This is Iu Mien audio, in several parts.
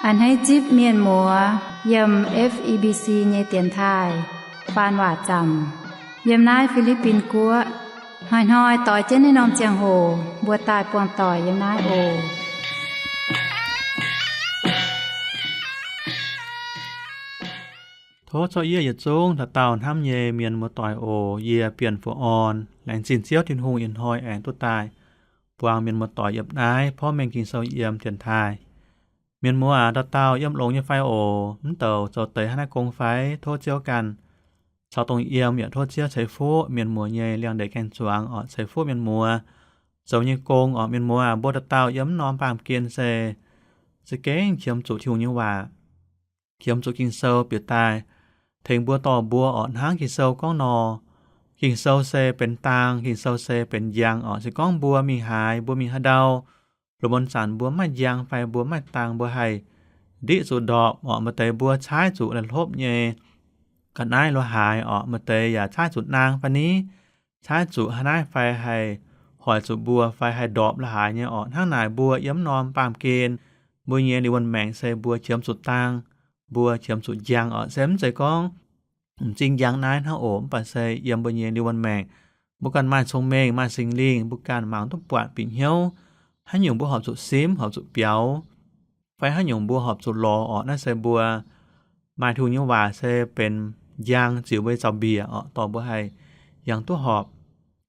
A'hneiv zipv mienh muoz yiem F E B C nyei dienx taaih faan waac zaamc yiem naaiv Fi^li^bin Guoqv. Hnoi-hnoi doix jienv naaiv norm ziangh hoc mbuo daaih buangh doic yiem naaiv oc. Tov corc yie yietc zungv dauh dauh hnamv nyei mienh muoz-doic oc. Yie Bienh Fu'orn laengz zingh Ziouv Tin-Hungh ih hnoi aengx duqv daaih buangh mienh muoz-doic yiem naaiv porv mengh Ging-Sou yiem dienx taaih. Mienh muoz aac, dauh dauh yiem longx nyei fai oc? Mv douc zoux deix hnangv naaiv gong fai? Tov Ziouv ganh caux dongh yiem, yaac tov Ziouv ceix fuqv mienh muoz nyei liangx-ndeic gaeng-zuangx oc. Ceix fuqv mienh muoz zoux nyei gong oc. Mienh muoz aac, mbuo dauh dauh yiem mv norm baamh gen se za'gengh qiemx zuqc Tin-Hungh nyei waac, qiemx zuqc Ging-Sou bieqc daaih tengx mbuo dorh mbuo oc. Hnangv Ging-Sou gorngv nor, Ging-Sou se benx dang, Ging-Sou se benx njang oc. Se gorngv mbuo mingh haaix, mbuo mingh haaix ndau, lungh muonz zanc mbuo mv maaih njang fai mbuo mv maaih dang, mbuo haih ndiqv zuqc ndorpc oc. Maaih deix mbuo caaiv zuqc la'hlopv nyei ga'naaiv lo haaix oc. Maaih deix yaac caaiv zuqc naang fai ni, caaiv zuqc haaix naaiv fai haih hoic zuqc mbuo fai haih ndorpc lo haaix nyei oc. Hnangv naaic mbuo yiem mv norm baamh gen, mbuo nyei liuz wuonh maengc se mbuo qiemx zuqc dang, mbuo qiemx zuqc njang oc. Se mv zeiz gorngv m'zing njang naaiv hnangv oc. Mv baac se yiem mbuo nyei liuz wuonh maengc, mbuo ganh maaih cong-mengh, maaih Singx Lingh, mbuo ganh mangc duqv buatc bieqc hnyouv haaix nyungc mbuo horpc zuqc simv, horpc zuqc biaux, fai haaix nyungc mbuo horpc zuqc lorz oc. Naaiv se mbuo maaih Tin-Hungh nyei waac se benx njang ziux mbuo nyei zaux-mbiec oc, dorh mbuo haih yangh duqv horpc,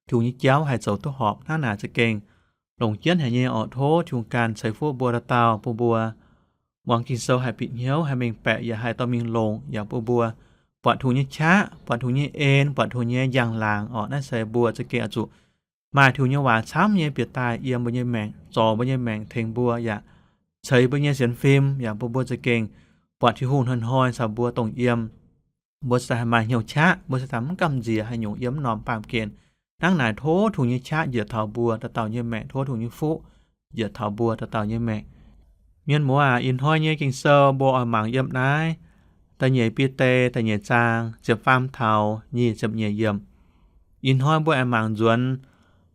Tin-Hungh nyei jauv haih zoux duqv horpc. Hnangv naaic za'gengh longc jienv haic nyei oc. Tov Tin-Hungh ganh ceix fuqv mbuo dauh dauh, bun mbuo muangx Ging-Sou haih bieqc hnyouv, haih mengh baeqc, yaac haih dorh mingh longc, yaac bun mbuo buatc Tin-Hungh nyei qaqv, buatc Tin-Hungh nyei en, buatc Tin-Hungh nyei njang-laangc oc. Naaiv se mbuo za'gengh oix zuqc maaih Tin-Hungh nyei waac camv nyei bieqc daaih yiem mbuo nyei maengc, zorc mbuo nyei maengc, tengx mbuo yaac ceix mbuo nyei sienx fim, yaac bun mbuo za'gengh buatc Tin-Hungh hnoi-hnoi caux mbuo dongh yiem. Mbuo se daaih haih maaih hnyouv qaqv, mbuo se daaih mv gamh nziex haaix nyungc yiem mv norm baamh gen. Hnangv naaic tov Tin-Hungh nyei qaqv njiec taux mbuo dauh dauh nyei maengc, tov Tin-Hungh nyei fuqv njiec taux mbuo dauh dauh nyei maengc. Mienh muoz aac, ih hnoi nyei Ging-Sou mbuo oix mangc yiem naaiv Da'nyeic Bide da'nyeic zaang ziepc faam taux nyic ziepc nyeic yiemc. Ih hnoi mbuo aengx mangc nzuonx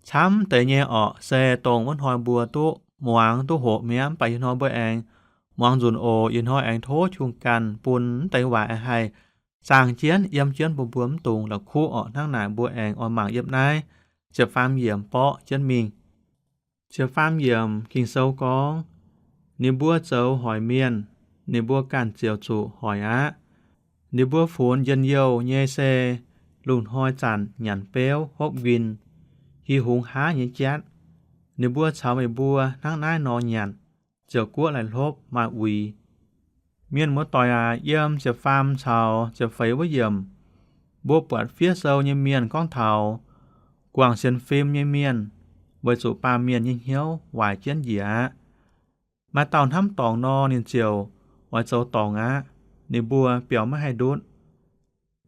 camv deix nyei orqc, se dongh wuov hnoi mbuo duqv muangx duqv hoqc mi'aqv. Mv baac ih hnoi mbuo aengx muangx nzunc oc. Ih hnoi aengx tov Tin-Hungh ganh bun mv deix waac aengx haih zaangh jienv, yiem jienv bun mbuo mv dungx la'kuqv orqc. Hnangv naaic mbuo aengx oix mangc yiem naaiv ziepc faam yiemc borqv jienv mingh. Ziepc faam yiemc Ging-Sou gorngv, ninh mbuo zoux hoic mienh, ninh mbuo ganh ziouc zuqc hoic aqv. Ninh mbuo funx njien-youh nyei se lungh hnoi zanc nyanc beuv hopv nquin, hi hungx haav nyei jatv. Ninh mbuo caux meih mbuo hnangv naaiv nor nyanc, ziouc guoqv laih hlopv maaih uix. Mienh muoz-doic aac, yiem ziepc faam caux ziepc feix wuov yiemc, mbuo buatc fiev sou nyei mienh gorngv taux guangc sienx fim nyei mienh weic zuqc baamh mienh nyei hnyouv waaic jienv njiec aqv. Maaih dauh hnamv dorngc nor, ninh ziouc oix zoux dorngc aqv. Ninh mbuo biaux maiv haih ndutv.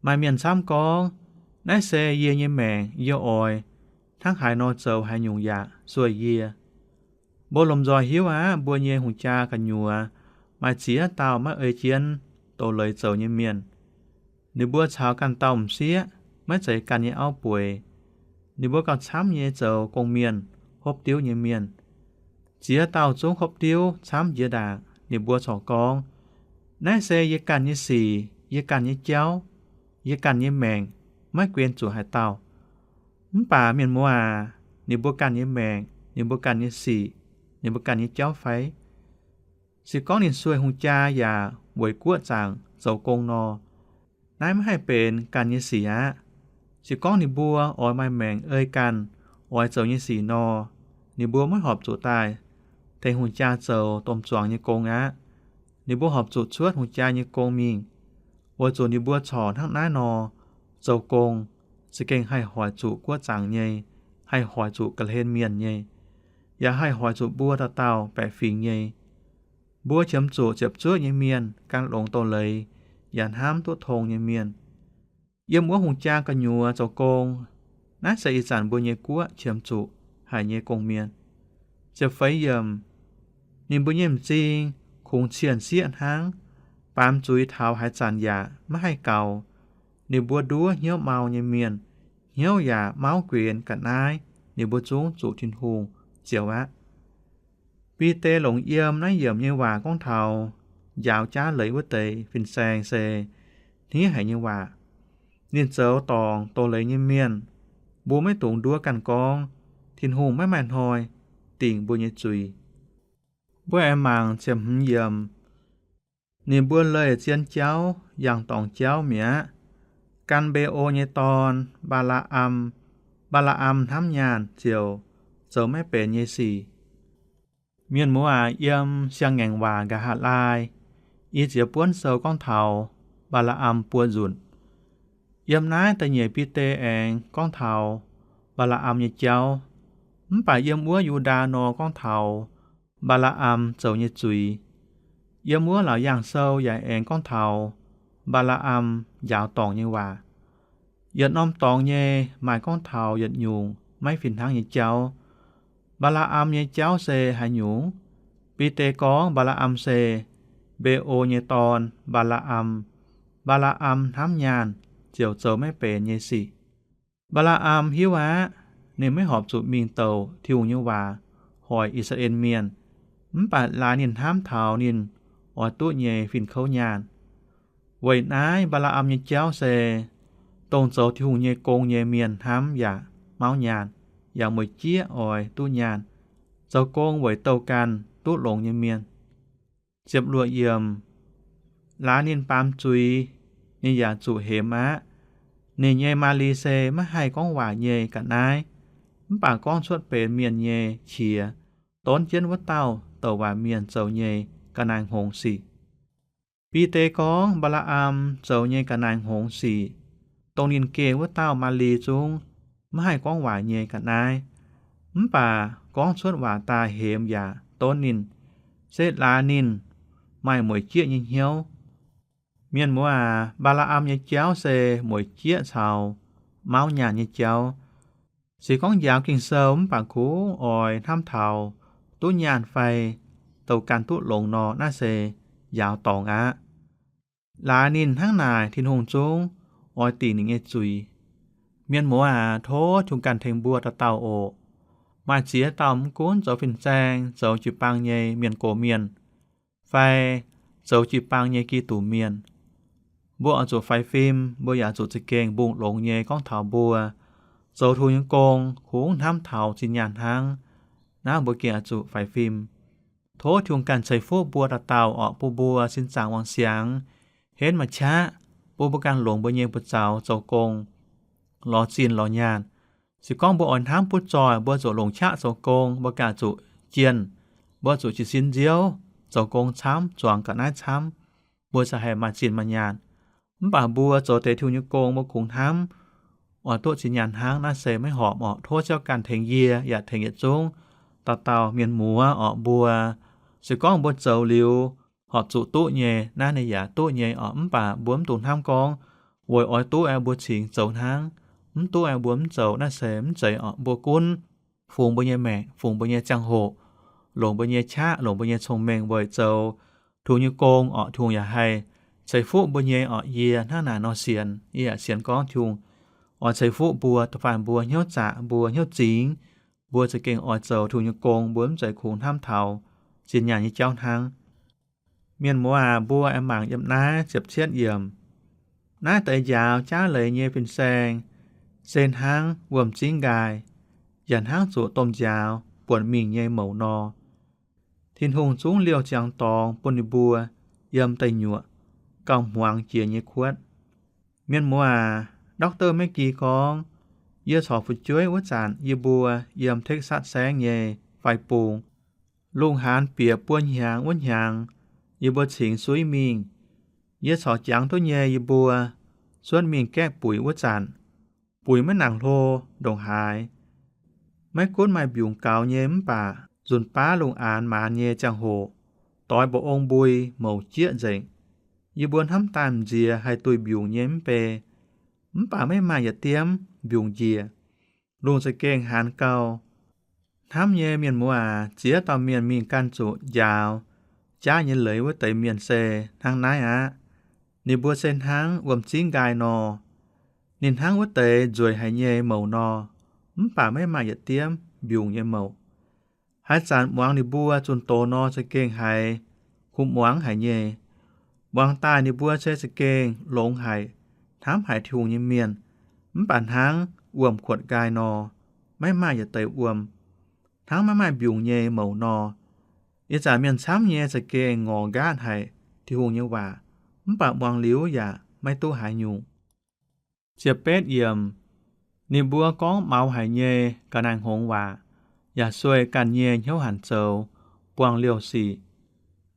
Maaih mienh camv gorngv, naaiv se yie nyei maengc, yie oix hnangv haaix nor zoux haaix nyungc yaac sueih yie. Mbuo lomh nzoih hiuv aqv, mbuo nyei hungh jaa gu'nyuoz maaih ziex dauh maiv ei jienv doz-leiz zoux nyei mienh. Ninh mbuo caux ganh dauh m'sieqv maiv zeiz ganh nyei auv bueix. Ninh mbuo gauh camv nyei zoux gong-mienh, hopv diuv nyei mienh. Ziex dauh zungv hopv diuv camv jiex ndaangc. Ninh mbuo corc gorngv, naaiv se yie ganh nyei sic, yie ganh nyei jauv, yie ganh nyei maengc, maiv guen zuqc haaix dauh. Mv baac mienh muoz aac, ninh mbuo ganh nyei maengc, ninh mbuo ganh nyei sic, ninh mbuo ganh nyei jauv fai? Se gorngv ninh sueih hungh jaa yaac weic guoqv zaangc zoux gong nor, naaiv maiv haih benx ganh nyei sic aqv. Se gorngv ninh mbuo oix maaih maengc ei ganh oix zoux nyei sic nor, ninh mbuo maiv horpc zuqc daaih tengx hungh jaa zoux domh zuangx nyei gong aqv. Ninh mbuo horpc zuqc cuotv hungh jaa nyei gong mingh, weic zuqc ninh mbuo corc hnangv naaiv nor zoux gong, za'gengh haih hoic zuqc guoqv zaangc nyei, haih hoic zuqc ga'hlen mienh nyei, yaac haih hoic zuqc mbuo dauh dauh baeqc fingx nyei. Mbuo qiemx zuqc ziepc zuoqv nyei mienh, gan longx doz-leiz, yaac hnamv duqv tong nyei mienh. Yiem wuov hungh jaa gu'nyuoz zoux gong, naaiv se ih zanc mbuo nyei guoqv qiemx zuqc haic nyei gong-mienh. Ziepc feix yiemc, ninh mbuo nyei m'zing kungx cien-sieqv hnangv, baamz zuiz taux haaix zanc yaac maiv haih gaux. Ninh mbuo nduov hnyouv mau nyei mienh, hnyouv yaac mauv guenx ga'naaiv, ninh mbuo zungv zuqc Tin-Hungh zioux aqv. Bide longc yiem naaiv yiemc nyei waac gorngv taux njaaux jaav leiz wuov deix fin-saeng se hniev haic nyei waac. Ninh zoux dorngc doz-leiz nyei mienh. Mbuo maiv dungx nduov ganh gorngv, Tin-Hungh maiv maaih hnoi dingc mbuo nyei zuiz. Mbuo aengx mangc ziepc hmz yiemc. Ninh mbuo leih zien jauv yangh dorngc jauv mi'aqv. Gan Mbe^o nyei dorn, Mbaa^laa^am. Mbaa^laa^am hnamv nyaanh ziouc zoux maiv benx nyei sic. Mienh muoz aac, yiem Siang-Ngaengc Waac nqa'haav laai, i ziex buonv sou gorngv taux Mbaa^laa^am buo nzunc. Yiem naaiv da'nyeic Bide aengx gorngv taux Mbaa^laa^am nyei jauv. Mv baac yiem wuov Yu^ndaa nor gorngv taux Mbaa^laa^am zoux nyei zuiz. Yiem wuov Laauc Yaangh Sou yaac aengx gorngv taux Mbaa^laa^am njaaux dorngc nyei waac. Yietc norm dorngx nyei maaih gorngv taux yietc nyungc maiv fih hnangv nyei jauv. Mbaa^laa^am nyei jauv se haaix nyungc? Bide gorngv Mbaa^laa^am se Mbe^o nyei dorn, Mbaa^laa^am. Mbaa^laa^am hnamv nyaanh ziouc zoux maiv benx nyei sic. Mbaa^laa^am hiuv aqv, ninh maiv horpc zuqc mingh douc Tin-Hungh nyei waac hoic I^saa^laa^en Mienh, mv baac laaix ninh hnamv taux ninh oix duqv nyei fin-kouv nyaanh. Weic naaiv Mbaa^laa^am nyei jauv se dongh zoux Tin-Hungh nyei gong nyei mienh hnamv yaac mauv nyaanh, yaac mueic jieqv oix duqv nyaanh, zoux gong weic douh ganh duqv longx nyei mienh. Ziepc luoqc yiemc. Laaix ninh baamz zuiz, ninh yaac zuqc hemx aqv. Ninh nyei maaz-li se maiv haih gorngv waac nyei ga'naaiv, mv baac gorngv cuotv benx mienh nyei qiex, donv jienv wuov dauh douc waac mienh zoux nyei ga'naaiv hngongx sic. Bide gorngv Mbaa^laa^am zoux nyei ga'naaiv hngongx sic, dongh ninh geh wuov dauh maaz-li zungv maiv haih gorngv waac nyei ga'naaiv, mv baac gorngv cuotv waac daaih hemx yaac donv ninh, se laaix ninh maaih mueic jieqv nyei hnyouv. Mienh muoz aac, Mbaa^laa^am nyei jauv se mueic jieqv caux mauv nyaanh nyei jauv. Se gorngv njaaux Ging-Sou mv baac kungx oix hnamv taux duqv nyaanh fai douh ganh duqv longx nor, naaiv se njaaux dorngx aqv. Laaix ninh hnangv naaic, Tin-Hungh zungv oix dingc ninh nyei zuiz. Mienh muoz aac, tov Tin-Hungh ganh tengx mbuo dauh dauh oc. Maaih ziex dauh mv gunv zoux fin-saeng, zoux jiu-baang nyei mienh gox mienh, fai zoux jiu-baang nyei Giduc mienh, mbuo oix zuqc faix fim, mbuo yaac zuqc za'gengh mbungh longx nyei gorngv taux mbuo zoux Tin-Hungh nyei gong kungx hnamv taux zinh nyaanh hnangv. Naaiv mbuo gengh oix zuqc faix fim. Tov Tin-Hungh ganh ceix fuqv mbuo dauh dauh orqc, bun mbuo sin zaangc wangc siangx, henv maaih qaqv, bun mbuo ganh longc mbuo nyei buoz zaux zoux gong, lorz zinh lorz nyaanh. Se gorngv mbuo oix hnamv butv zoih, mbuo zuqc longc qaqv zoux gong, mbuo ganh zuqc jienh, mbuo zuqc jiez sin nziouv, zoux gong camv, zuangx ga'naaiv camv, mbuo za'gengh haih maaih zinh maaih nyaanh. Mv baac mbuo zoux deix Tin-Hungh nyei gong, mbuo kungx hnamv oix duqv zinh nyaanh hnangv, naaiv se maiv horpc orqc. Tov Ziouv ganh tengx yie yaac tengx yietc zungv dauh dauh mienh muoz orqc, mbuo se gorngv mbuo zoux liuz horpc zuqc duqv nyei, naaiv ninh yaac duqv nyei orqc. Mv baac mbuo mv dungx hnamv gorngv weic oix duqv aeqv, mbuo cingx zoux hnangv, mv duqv aeqv, mbuo mv zoux, naaiv se mv zeiz orqc. Mbuo gunv fungx mbuo nyei maengc, fungx mbuo nyei ziangh hoc, longc mbuo nyei qaqv, longc mbuo nyei cong-mengh weic zoux Tin-Hungh nyei gong orqc, Tin-Hungh yaac haih ceix fuqv mbuo nyei orqc. Yie hnangv naaic nor sienx, yie yaac sienx gorngv Tin-Hungh oix ceix fuqv mbuo, da'faanh mbuo hnyouv zaqc, mbuo hnyouv zingx, mbuo za'gengh oix zoux Tin-Hungh nyei gong, mbuo mv zeiz kungx hnamv taux zinh nyaanh nyei jauv hnangv. Mienh muoz aac, mbuo aengx mangc yiem naaiv ziepc cietv yiemc. Naaiv deix njaaux jaav leiz nyei fin-saeng se hnangv wuom-zingv nqaai, yaac hnangv zuqc domh nziaaux buonc mingh nyei mouc nor. Tin-Hungh zungv liouh ziangx dorngx bun ninh mbuo yiem deic nyuoqc gauh hmuangx jiex nyei kuotv. Mienh muoz aac, Doctor Maiv Gi gorngv, yie corc fu'jueiv wuov zanc yie mbuo yiem Texas saengv nyei fai bung, lungh haanz bieqc buo hnyangx wuov hnyangx, yie mbuo cingx suiv mingh. Yie corc jangx duqv nyei, yie mbuo cuotv mingh gaeqv buic wuov zanc, buic maiv nangc hlo, ndongc haaix. Maiv gunv maaih mbiungc gaux nyei mv baac nzunc baav lungh aanx maanz nyei ziangh hoc, doix mba'ong mbui mouc jieqv nzengc. Yie mbuo hnamv daaih m'nziex haih duih mbiungc nyei mv bei, mv baac maiv maaih yietc diemv mbiungc njiec. Lungh za'gengh haanz gau. Hnamv nyei mienh muoz aac, ziex dauh mienh mingh ganh zuqc njaaux jaav nyei leiz wuov deix mienh se hnangv naaiv aqv. Ninh mbuo se hnangv wuom-zingv nqaai nor. Ninh hnangv wuov deix nzueic haic nyei mouc nor, mv baac maiv maaih yietc diemv mbiungc nyei mouc. Haaix zanc muangx ninh mbuo zunh doz nor, za'gengh haiz kuv muangx haic nyei. Muangx daaih ninh mbuo se za'gengh longx haic, hnamv haic Tin-Hungh nyei mienh, mv baac hnangv wuom-kuotv nqaai nor, maiv maaih yietc deix wuom, hnangv maiv maaih mbiungc nyei mouc nor. Ih zanc mienh camv nyei za'gengh ngorc nqaatv haic Tin-Hungh nyei waac, mv baac muangx liuz yaac maiv duqv haaix nyungc. Ziepc betv yiemc, ninh mbuo gorngv maux haic nyei ga'naaiv-hngongx waac, yaac sueih ganh nyei hnyouv hanc zoux, buangh liouh sic,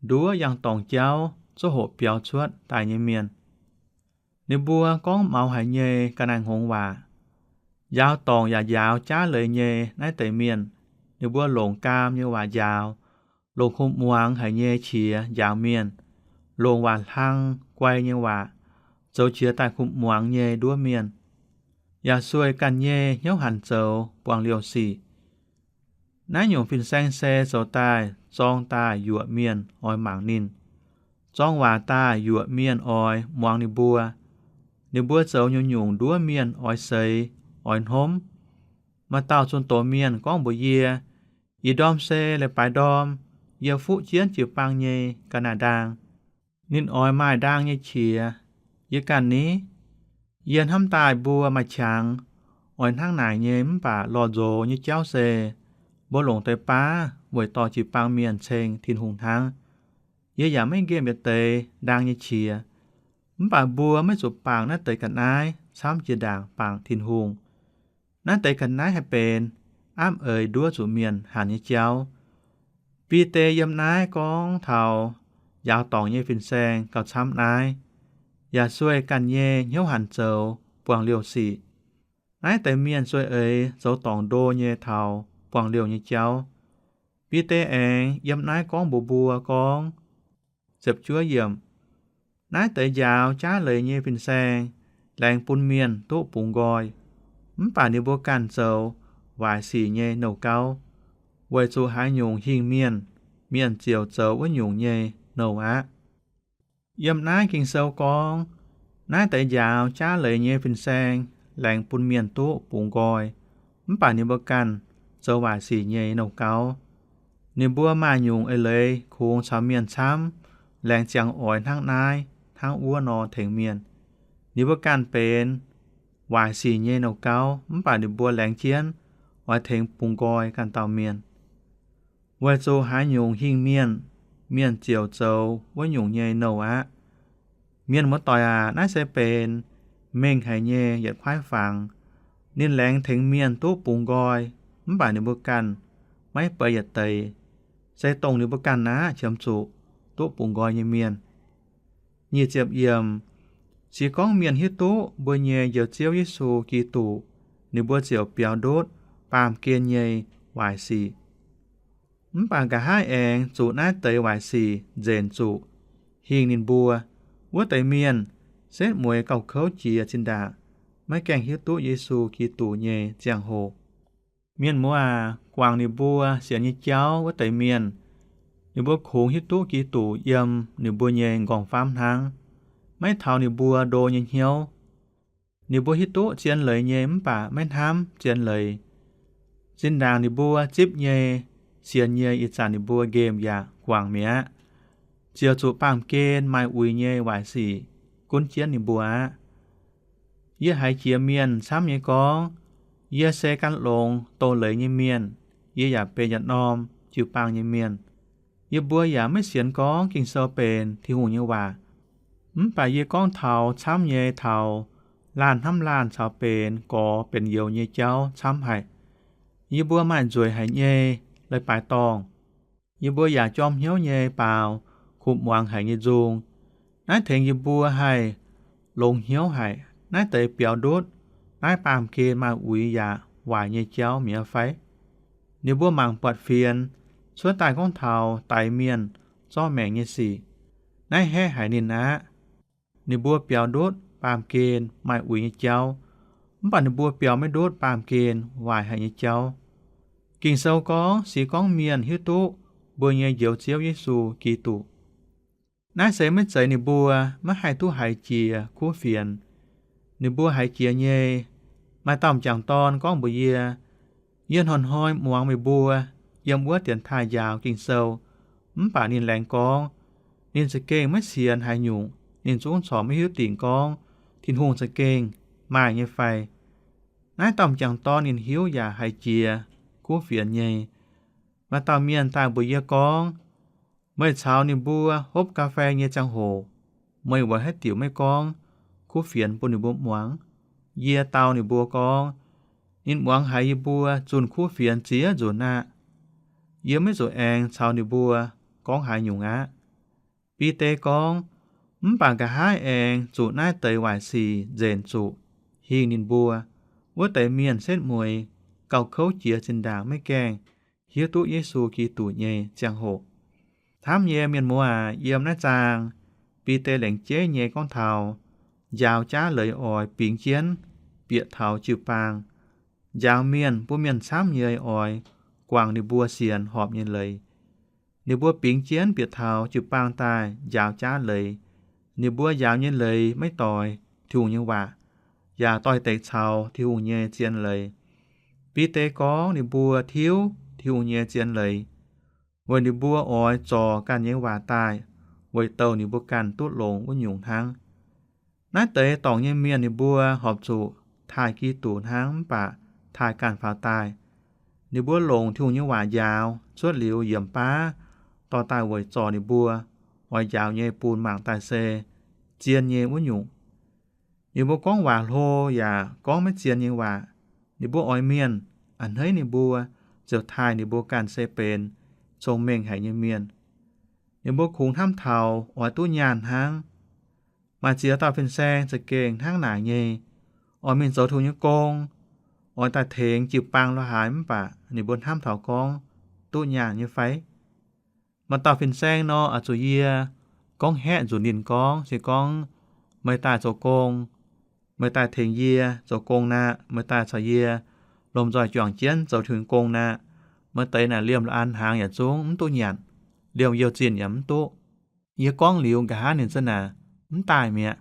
nduov yangh dorngc jauv zuov hoqc biaux cuotv daaih nyei mienh. Ninh mbuo gorngv maux haic nyei ga'naaiv-hngongx waac, njaaux dorngc yaac njaaux jaav leiz nyei naaiv deix mienh. Ninh mbuo longc gaam nyei waac njaaux, longc kuv muangx haic nyei qiex njaaux mienh, longc waac hlang guai nyei waac zoux qiex daaih kuv muangx nyei nduov mienh, yaac sueih ganh nyei hnyouv hanc zoux buangh liouh sic. Naaiv nyungc fin-saeng se zoux daaih zorng daaih yuoqc mienh oix mangc ninh, zorng waac daaih yuoqc mienh oix muangx ninh mbuo. Ninh mbuo zoux nyungc-nyungc nduov mienh oix seix, oix hnomv. Maaih dauh zunh doz mienh gorngv mbuox yie, ih ndorm se leiz-baaix ndorm, yie fuqv jienv jiu-baang nyei ga'naaiv-ndaang. Ninh oix maaih ndaang nyei qiex. Yie ganh ni, yie hnamv daaih mbuo maaih qangx, oix hnangv naaic nyei mv baac lorh nzox nyei jauv se, mbuo longc deix baav weic dorh jiu-baang mienh ceng Tin-Hungh hnangv. Yie yaac maiv nqemh yietc deix ndaang nyei qiex. Mv baac mbuo maiv zuqc bangc naaiv deix ga'naaiv camv jiex ndaangc bangc Tin-Hungh. Naaiv deix ga'naaiv haih benx apv eix nduov zuqc mienh hanc nyei jauv. Bide yiem naaiv gorngv taux njaaux dorngc nyei fin-saeng gauh camv naaiv, yaac sueih ganh nyei hnyouv hanc zoux buangh liouh sic. Naaiv deix mienh sueih eix zoux dorngc ndo nyei taux buangh liouh nyei jauv. Bide aengx yiem naaiv gorngv mbuox mbuo gorngv, ziepc juov yiemc, naaiv deix njaaux jaav leiz nyei fin-saeng laengz bun mienh duqv bungx nqoi, mv baac ninh mbuo ganh zoux waaic sic nyei nouh gauv, weic zuqc haaix nyungc hingh mienh, mienh ziouc zoux wuov nyungc nyei nouh aqv. Yiem naaiv Ging-Sou gorngv, naaiv deix njaaux jaav leiz nyei fin-saeng laengz bun mienh duqv bungx nqoi, mv baac ninh mbuo ganh zoux waaic sic nyei nouh gauv. Ninh mbuo maaih nyungc eix leiz kungx caux mienh camv, laengz ziangh oix hnangv naaiv hnangv wuov nor tengx mienh. Ninh mbuo ganh benx waaic sic nyei nouh gauv, mv baac ninh mbuo laengz jienv oix tengx bungx nqoi ganh dauh mienh. Weic zuqc haaix nyungc hingh mienh, mienh ziouc zoux wuov nyungc nyei nouh aqv. Mienh muoz-doic aac, naaiv se benx mengh haic nyei yietc kuaaiv fangx. Ninh laengz tengx mienh duqv bungx nqoi, mv baac ninh mbuo ganh maiv beiz yietc deix, se dongh ninh mbuo ganh aqv qiemx zuqc duqv bungx nqoi nyei mienh. Nyic ziepc yiemc, se gorngv mienh hiuv duqv mbuo nyei Njoux Ziouv Yesu Giduc, ninh mbuo ziouc biaux ndutv baamh gen nyei waaic sic. Mv baac nqa'haav aengx zuqc naaiv deix waaic sic nzenc zuqc hingh ninh mbuo, wuov deix mienh setv mueiz gauh kouv jiex zinh ndaangc, maiv gaengh hiuv duqv Yesu Giduc nyei ziangh hoc. Mienh muoz aac, guangc ninh mbuo sienx nyei jauv wuov deix mienh, ninh mbuo kungx hiuv duqv Giduc yiem ninh mbuo nyei nqorngv-famv hnangv, maiv taux ninh mbuo ndo nyei hnyouv. Ninh mbuo hiuv duqv zien leiz nyei mv baac maiv hnamv zien leiz. Zinh ndaangc ninh mbuo zipv nyei, sienx nyei ih zanc ninh mbuo nqemh yaac guangc mi'aqv, ziouc zuqc baamh gen maaih uix nyei waaic sic gunv jienv ninh mbuo aqv. Yie haiz jiex mienh camv nyei gorngv, yie se gan longx doz-leiz nyei mienh, yie yaac benx yietc norm jiu-baang nyei mienh. Yie mbuo yaac maiv sienx gorngv Ging-Sou benx Tin-Hungh nyei waac. Mv baac yie gorngv taux camv nyei taux laanh hnamv laanh caux benx gorx benx youz nyei jauv camv haic. Yie mbuo maaih nzueic haic nyei leiz-baaix dorngh. Yie mbuo yaac jorm hnyouv nyei baaux kuv muangx haic nyei nzung. Naaiv tengx yie mbuo haih longx hnyouv haic, naaiv deix biaux ndutv naaiv baamh gen maaih uix yaac waaic nyei jauv mi'aqv fai? Ninh mbuo mangc buatc fienx cuotv daaih gorngv taux daix mienh zorqv maengc nyei sic. Naaiv haeqv haic ninh aqv. Ninh mbuo biaux ndutv baamh gen maaih uix nyei jauv, mv baac ninh mbuo biaux maiv ndutv baamh gen waaic haic nyei jauv. Ging-Sou gorngv, se gorngv mienh hiuv duqv mbuo nyei Njoux Ziouv Yesu Giduc, naaiv se maiv zeiz ninh mbuo maiv haih duqv haiz jiex kuv fienx. Ninh mbuo haiz jiex nyei. Maaih dauh m'jangc dorn gorngv mbuox yie, yie hnoi-hnoi muangx meih mbuo yiem wuov dienx taaih njaaux Ging-Sou, mv baac ninh laengz gorngv, Ninh za'gengh maiv sienx haaix nyungc. Ninh zungv corc maiv hiuv dingc gorngv Tin-Hungh za'gengh maaih nyei fai. Naaiv dauh m'jangc dorn ninh hiuv yaac haiz jiex kuv fienx nyei. Maaih dauh mienh daaih mbuox yie gorngv, meih caux ninh mbuo hopv ga'fei nyei ziangh hoc, meih weic haaix diuc maiv gorngv kuv fienx bun ninh mbuo muangx? Yie dau ninh mbuo gorngv, ninh muangx haiz yie mbuo zunh kuv fienx ziex nzunc aqv. Yie maiv zuqc aengx caux ninh mbuo gorngv haaix nyungc aqv. Bide gorngv, mv baac nqa'haav aengx zuqc naaiv deix waaic sic nzenc zuqc hingh ninh mbuo. Wuov deix mienh setv mueiz, gauh kouv jiex zinh ndaangc maiv gaengh hiuv duqv Yesu Giduc nyei ziangh hoc. Hnamv nyei mienh muoz aac, yiem naaiv zaang Bide laengz jeiv nyei gorngv taux njaaux jaav leiz oix bingx jienv bieqc taux jiu-baang, njaaux mienh, bun mienh camv nyei oix guangc ninh mbuo sienx horpc nyei leiz. Ninh mbuo bingx jienv bieqc taux jiu-baang daaih njaaux jaav leiz. Ninh mbuo njaaux nyei leiz maiv doix Tin-Hungh nyei waac, yaac doix-dekc caux Tin-Hungh nyei zien leiz. Bide gorngv ninh mbuo tiuv Tin-Hungh nyei zien leiz, weic ninh mbuo oix zorc ganh nyei waac daaih, weic douh ninh mbuo ganh duqv longx wuov nyungc hnangv. Naaiv deix dorngc nyei mienh ninh mbuo horpc zuqc taaih Giduc hnangv mv baac taaih ganh faaux daaih. Ninh mbuo longc Tin-Hungh nyei waac njaaux cuotv liuz yiemc baav dorh daaih weic zorc ninh mbuo oix njaaux nyei bun mangc daaih se zien nyei wuov nyungc. Ninh mbuo gorngv waac hlo yaac gorngv maiv zien nyei waac. Ninh mbuo oix mienh a'hneiv ninh mbuo, ziouc taaih ninh mbuo ganh se benx cong-mengh haic nyei mienh. Ninh mbuo kungx hnamv taux oix duqv nyaanh hnangv. Maaih ziex dauh fin-saeng za'gengh hnangv naaic nyei, oix mingh zoux Tin-Hungh nyei gong, oix daaih tengx jiu-baang lorz haaix mv baac ninh mbuo hnamv taux gorngv duqv nyaanh nyei fai? Maaih dauh fin-saeng nor, oix zuqc yie gorngv haeqv nzunc ninh gorngv, se gorngv, meih daaih zoux gong, meih daaih tengx yie zoux gong naqv, meih daaih caux yie lomh nzoih juangc jienv zoux Tin-Hungh gong naqv, meih deix naaic liemh la'an hnaangx yaac zungv mv duqv nyanc, liemh youh zinh yaac mv duqv. Yie gorngv liuz, nqa'haav ninh za'naaic mv daaih mi'aqv.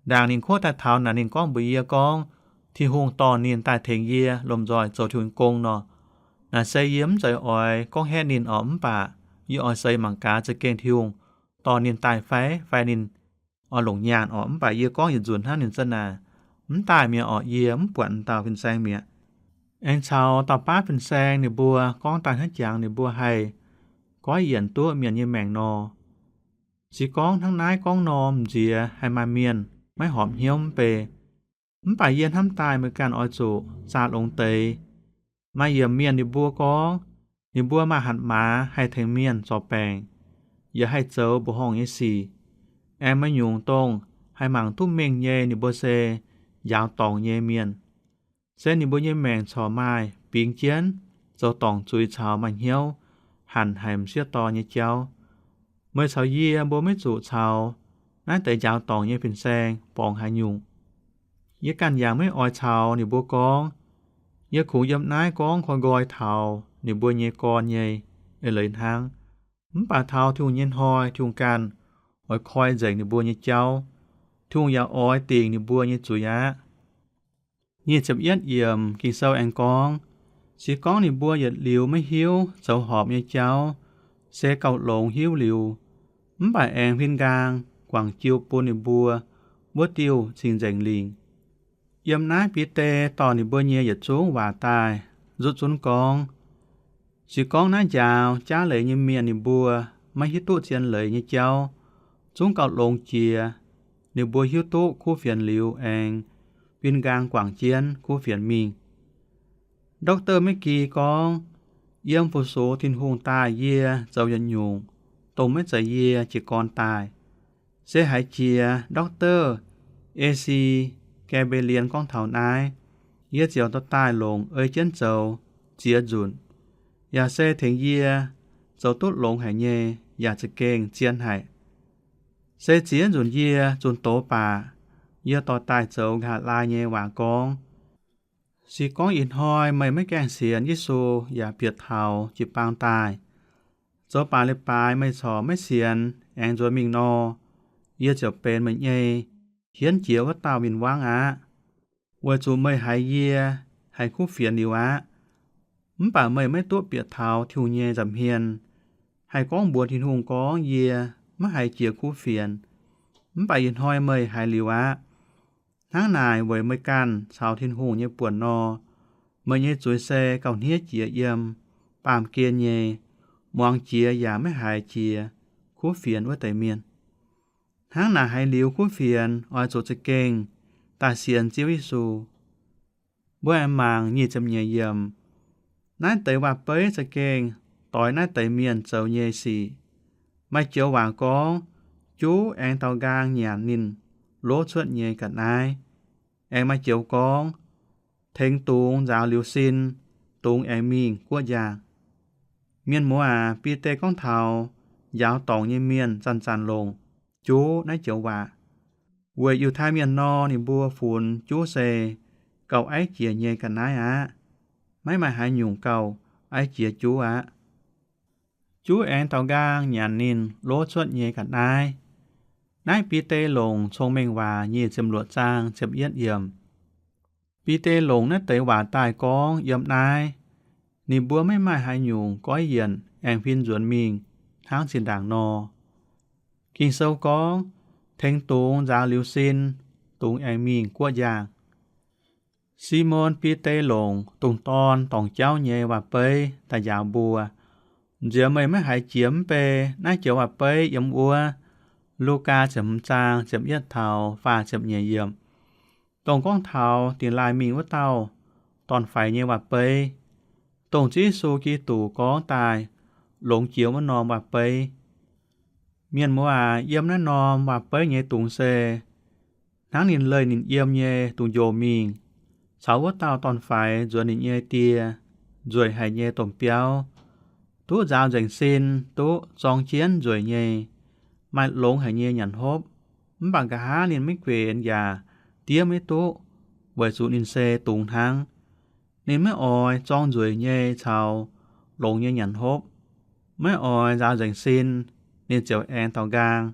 Ndaangc ninh kuotv daaih taux naaic, ninh gorngv mbuox yie gorngv, Tin-Hungh dorh ninh daaih tengx yie lomh nzoih zoux Tin-Hungh gong nor. Naaic se yie mv zeiz oix gorngv haeqv ninh orqc, mv baac yie oix seix mangc gaax za'gengh Tin-Hungh dorh ninh daaih fai, fai ninh oix longc nyaanh orqc. Mv baac yie gorngv yietc nzunc hnangv ninh za'naaic mv daaih mi'aqv orqc, yie mv buatc dauh fin-saeng mi'aqv. Aengx caux dauh baav fin-saeng ninh mbuo gorngv daaih hnangv jangx ninh mbuo haih goiv yienc duqv mienh nyei maengc nor. Se gorngv hnangv naaiv gorngv nor, m'nziex haih maaih mienh maiv horpc hnyouv mv bei. Mv baac yie hnamv daaih meih ganh oix zuqc zaah longx deix. Maaih yiemc mienh ninh mbuo gorngv, ninh mbuo maaih hatc maaz haih tengx mienh zorc baengc, yaac haih zoux mbuoqc horngh nyei sic. Aengx maaih nyungc dongh haih mangc duqv mengh nyei, ninh mbuo se njaaux dorngc nyei mienh. Se ninh mbuo nyei maengc corc maaih bingx jienv zoux dorngc zuiz caux maaih hnyouv hanc haic m'sieqv dorn nyei jauv. Meih caux yie mbuo maiv zuqc caux naaiv deix njaaux dorngc nyei fin-saeng borngz haaix nyungc. Yie ganh yaac maiv oix caux ninh mbuo gorngv. Yie kungx yiem naaiv gorngv koi nqoi taux ninh mbuo nyei gorn nyei eix leiz hnangv. Mv baac taux Tin-Hungh nyei hnoi, Tin-Hungh ganh oix koi nzengc ninh mbuo nyei jauv. Tin-Hungh yaac oix dingc ninh mbuo nyei zuiz aqv. Nyic ziepc yietv yiemc Ging-Sou aengx gorngv, se gorngv ninh mbuo yietc liuz maiv hiuv zoux horpc nyei jauv, se gauh longx hiuv liuz, mv baac aengx huin nqaang guangc jiu bun ninh mbuo wuov diuh cing-nzengc lingc. Yiem naaiv Bide dorh ninh mbuo nyei yietc zungv waac daaih nzutv zunv gorngv, se gorngv naaiv njaaux jaav leiz nyei mienh ninh mbuo maiv hiuv duqv zien leiz nyei jauv, zungv gauh longx jiex ninh mbuo hiuv duqv kuv fienx liuz aengx huin nqaang guangc jienv kuv fienx mingh. Doctor Maiv Gi gorngv, yiem fu-sux Tin-Hungh daaih yie zoux yietc nyungc, dongh maiv zeiz yie jiez gorn daaih. Se haiz jiex Doctor A C Gabriel gorngv taux naaiv, yie ziouc dorh daaih longc ei jienv zoux ziex nzunc, yaac se tengx yie zoux duqv longx haic nyei, yaac za'gengh zien haic. Se ziex nzunc yie zunh doz baac, yie dorh daaih zoux nqa'haav laai nyei waac gorngv, se gorngv ih hnoi meih maiv gaengh sienx Yesu yaac bieqc taux jiu-baang daaih, zoux baac leiz-baaix meih corc maiv sienx aengx nzuonx mingh nor, yie ziouc benx meih nyei hienv jiex wuov dauh win-wangv aqv. Weic zuqc meih haiz yie haiz kuv fienx liuz aqv, mv baac meih maiv duqv bieqc taux Tin-Hungh nyei nza'hmien, haih gorngv mbuox Tin-Hungh gorngv yie maiv haiz jiex kuv fienx. Mv baac ih hnoi meih haiz liuz aqv. Hnangv naaic weic meih ganh caux Tin-Hungh nyei buonc nor, meih nyei zuiz se gauh hniev jiex yiem baamh gen nyei, muangx jiex yaac maiv haiz jiex kuv fienx wuov deix mienh. Hnangv naaic haiz liuz kuv fienx oix zuqc za'gengh daaih sienx Ziouv Yesu. Mbuo aengx mangc nyic ziepc nyeic yiemc. Naaiv deix waac-beiv za'gengh doix naaiv deix mienh zoux nyei sic. Maaih joux waac gorngv, juv aengx daaux nqaang nyanc ninh lov cuotv nyei ga'naaiv. Aengx maaih joux gorngv, tengx dungz nzaaux liuz sin, dungz aengx mingh guoqv njaangh. Mienh muoz aac, Bide gorngv taux njaaux dorngc nyei mienh zanc-zanc longc juv naaiv joux waac. Weic Yiutai Mienh nor, ninh mbuo funx juv se gauh aiv jiex nyei ga'naaiv aqv. Maiv maaih haaix nyungc gauh aiv jiex juv aqv. Juv aengx daaux nqaang nyanc ninh lov cuotv nyei ga'naaiv. Naaiv Bide longc Cong-Mengh Waac nyic ziepc luoqc zaang ziepc yietv yiemc. Bide longc naaiv deix waac daaih gorngv yiem naaiv, ninh mbuo maiv maaih haaix nyungc goiv yienc aengx huin nzuonx mingh hnangv zinh ndaangc nor. Ging-Sou gorngv, tengx dungz nzaaux liuz sin, dungz aengx mingh guoqv njaangh. Simon Bide longc dungz dorn dorngc jauv nyei waac-beiv daaih njaaux mbuo. Nziex meih maiv haiz jiex mv bei naaiv joux waac-beiv yiem wuov Lugaa ziepc hmz zaang ziepc yietv taux faah ziepc nyeic yiemc, dongh gorngv taux dingh laaih mingh wuov dauh dorn-faix nyei waac-beiv, dongh Ziouv Yesu Giduc gorngv daaih longx jiex wuov norm waac-beiv. Mienh muoz aac, yiem naaiv norm waac-beiv nyei dungz se hnangv ninh leih ninh yiem nyei dungz-njoh mingh, caux wuov dauh dorn-faix nzuonx ninh nyei die nzueic haic nyei domh biauv, duqv nzaaux nzengc sin, duqv zorng jienv nzueic nyei, maaih longx haic nyei nyanc hopv. Mv baac nqa'haav ninh maiv guenx yaac diev maiv duqv, weic zuqc ninh se dungz hnangv. Ninh maiv oix zorng nzueic nyei caux longx nyei nyanc hopv, maiv oix nzaaux nzengc sin, ninh ziouc aengx daaux nqaang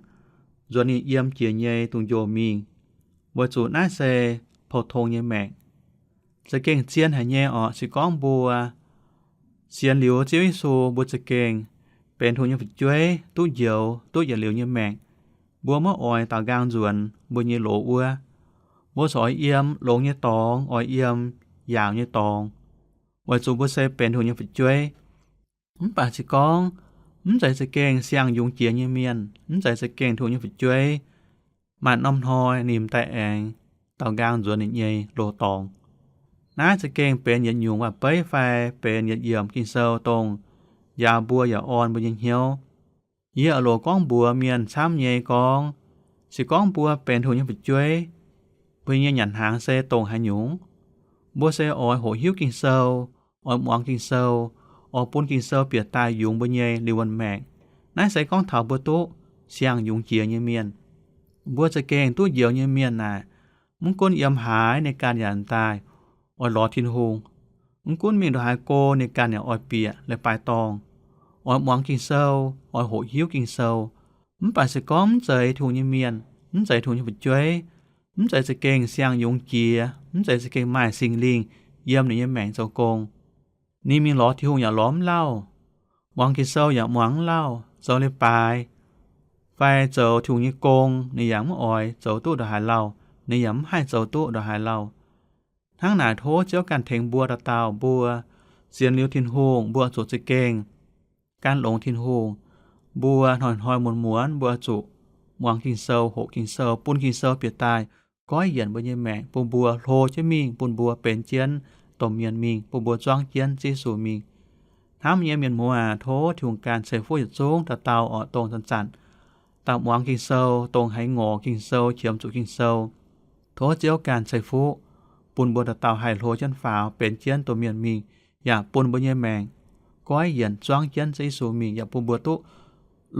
nzuonx ninh yiem jiex nyei dungz-njoh mingh, weic zuqc naaiv se pou-tong nyei maengc. Za'gengh zien haic nyei orqc. Se gorngv mbuo sienx liuz Ziouv Yesu, mbuo za'gengh benx Tin-Hungh nyei fu'jueiv, duqv njoux, duqv yietc liuz nyei maengc. Mbuo maiv oix daaux nqaang nzuonx mbuo nyei loz wuov. Mbuo corc oix yiem longx nyei dorngx, oix yiem yaauc nyei dorngx, weic zuqc mbuo se benx Tin-Hungh nyei fu'jueiv. Mv baac se gorngv mv zeiz za'gengh siang-yungz jiex nyei mienh, mv zeiz za'gengh Tin-Hungh nyei fu'jueiv, maaih norm hnoi ninh m'daaih aengx daaux nqaang nzuonx ninh nyei loz-dorngx. Naaiv za'gengh benx yietc nyungc waac-beiv fai benx yietc yiemc Ging-Sou dongh njaaux mbuo yaac orn mbuo nyei hnyouv. Yie oix loc gorngv mbuox mienh camv nyei gorngv, se gorngv mbuo benx Tin-Hungh nyei fu'jueiv, mbuo nyei nyanc hnaangx se dongh haaix nyungc? Mbuo se oix hoqc hiuv Ging-Sou, oix muangx Ging-Sou, oix bun Ging-Sou bieqc daaih yungz mbuo nyei liuz wuonh maengc. Naaiv se gorngv taux mbuo duqv siang-yungz jiex nyei mienh. Mbuo za'gengh duqv njoux nyei mienh naaic, mv gunv yiem haaix ninh ganh yaac daaih oix lorz Tin-Hungh. Mv gunv mingh ndongc haaix go ninh ganh yaac oix bieqc leiz-baaix dorngh, oix muangx Ging-Sou, oix hoqc hiuv Ging-Sou. Mv baac se gorngv mv zeiz Tin-Hungh nyei mienh, mv zeiz Tin-Hungh nyei fu'jueiv, mv zeiz za'gengh siang-yungz jiex, mv zeiz za'gengh maaih Singx Lingh yiem ninh nyei maengc zoux gong, ninh mingh lorz Tin-Hungh yaac lorz mv lauh, muangx Ging-Sou yaac muangx mv lauh, zoux leiz-baaix fai zoux Tin-Hungh nyei gong ninh yaac mv oix zoux duqv ndongc haaix lauh, ninh yaac mv haih zoux duqv ndongc haaix lauh. Hnangv naaic tov Ziouv ganh tengx mbuo dauh dauh mbuo sienx liuz Tin-Hungh, mbuo zuqc za'gengh gan longx Tin-Hungh. Mbuo hnoi-hnoi muonz-muonz mbuo zuqc muangx Ging-Sou, hoqc Ging-Sou, bun Ging-Sou bieqc daaih goiv yienc mbuo nyei maengc, bun mbuo hlo jienv mingh, bun mbuo benx jienv domh mienh mingh, bun mbuo zuangv jienv Ziouv Yesu mingh. Hnamv nyei mienh muoz aac, tov Tin-Hungh ganh ceix fuqv yietc zungv dauh dauh oc, dongh zanc-zanc daaih muangx Ging-Sou, dongh haiz ngorc Ging-Sou, qiemx zuqc Ging-Sou. Tov Ziouv ganh ceix fuqv bun mbuo dauh dauh haih hlo jienv faaux, benx jienv domh mienh mingh, yaac bun mbuo nyei maengc goiv yienc zuangv jienv Ziouv Yesu mingh, yaac bun mbuo duqv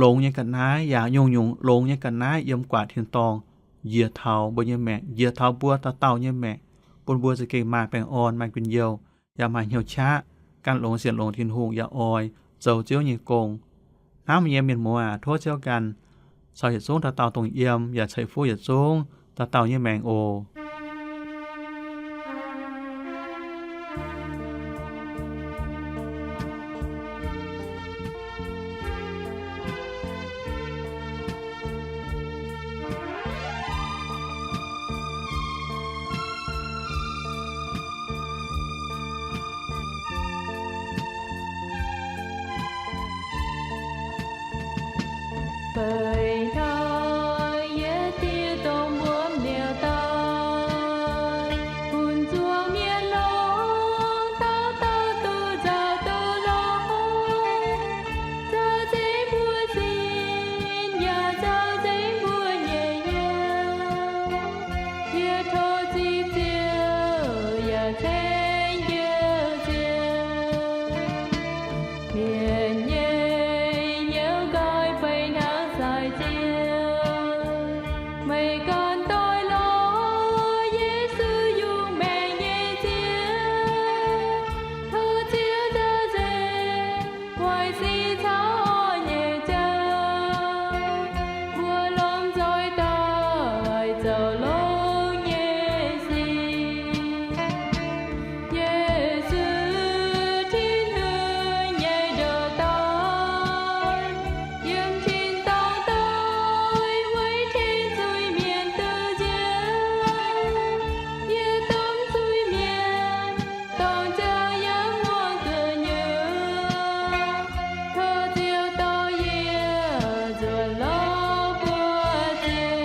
longx nyei ga'naaiv, yaac nyungc-nyungc longx nyei ga'naaiv yiem guaatc tin-dorngh njiec taux mbuo nyei maengc, njiec taux mbuo dauh dauh nyei maengc, bun mbuo za'gengh maaih baengh orn, maaih njien-youh, yaac maaih hnyouv qaqv, gan longx sienx longx Tin-Hungh, yaac oix zoux Ziouv nyei gong. Hnamv nyei mienh muoz aac, tov Ziouv ganh caux yietc zungv dauh dauh dongh yiem, yaac ceix fuqv yietc zungv dauh dauh nyei maengc oc. Feix hnoi yie diuh dongh wuom liouh dorn, bun zuangx mienh longx dauh dauh duqv nzauh duqv longx, caux nzengc mbuo sin yaac caux nzengc mbuo nyei yiem. Yie tov zipv Ziouv yaac ceng Ziouv. Mienh nyei hnyouv nqoi feix hnangv sai Ziouv. Meih gorn doix lorz Yesu yungh maengc nyei Ziouv. Tov Ziouv nzauh nzengc, weic sin caux orqv nyei jauv, mbuo lomh nzoih daaih zoux longx nyei sic. Yesu, Tin-Hungh nyei ndoh dorn, yiem tin-dorngh doic weic tengx zuiz-mienh duqv njoux. Yie domh zuiz-mienh, dongh jauv yiem muangx gu'nyuoz, tov Ziouv dorh yie nzuonx lorz buoz-ziex.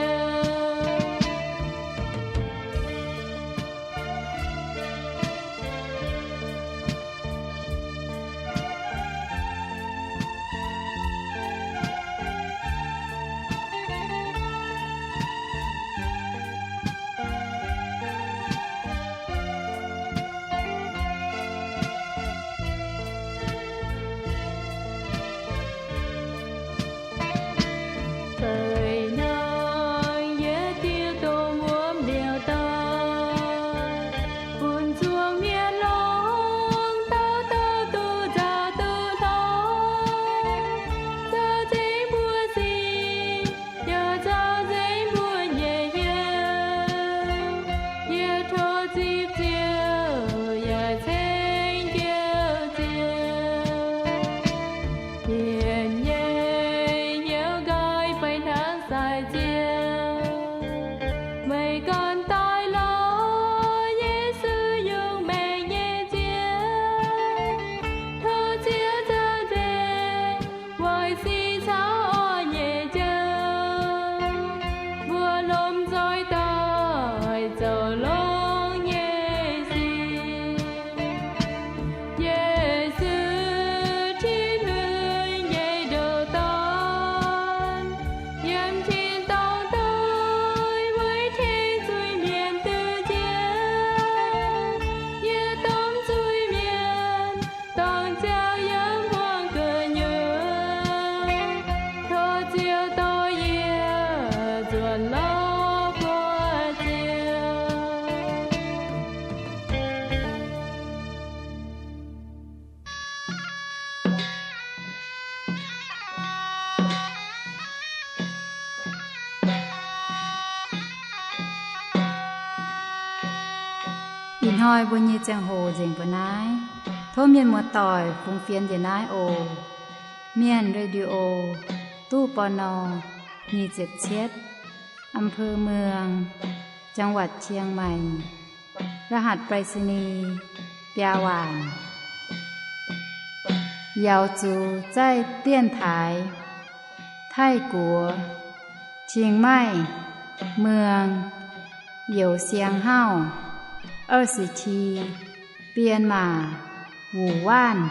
Feix hnoi yie diuh dongh wuom liouh dorn, bun zuangx mienh longx dauh dauh duqv nzauh duqv longx, caux nzengc mbuo sin yaac caux nzengc mbuo nyei yiem. Yie tov zipv Ziouv yaac ceng Ziouv Ziouv. Mienh nyei hnyouv nqoi feix hnangv sai Ziouv. Meih gorn doix lorz Yesu yungh maengc nyei Ziouv. Tov Ziouv nzauh nzengc, weic sin caux orqv nyei jauv, mbuo lomh nzoih daaih zoux longx nyei sic. Yesu, Tin-Hungh nyei ndoh dorn, yiem tin-dorngh doic weic tengx zuiz-mienh duqv njoux. Yie domh zuiz-mienh, dongh jauv yiem muangx gu'nyuoz, tov Ziouv dorh yie nzuonx lorz buoz-ziex. Ih hnoi mbuo nyei ziangh hoc nzengc mbuo naaiv. Tov mienh muoz-doic fungx fienx njiec naaiv oc. Mienh Radio, ตู้ ปณ. nyic ziepc cietv, อำเภอเมือง จังหวัดเชียงใหม่ รหัสไปรษณีย์ biaa waanc. Yaux zuqc zaih dienx taaix Taiv-Guoqv, Chiang Mai, Muang, Youz Siang Hauv, Aa Se Ti, Bienh Maac, Wuc Waanv.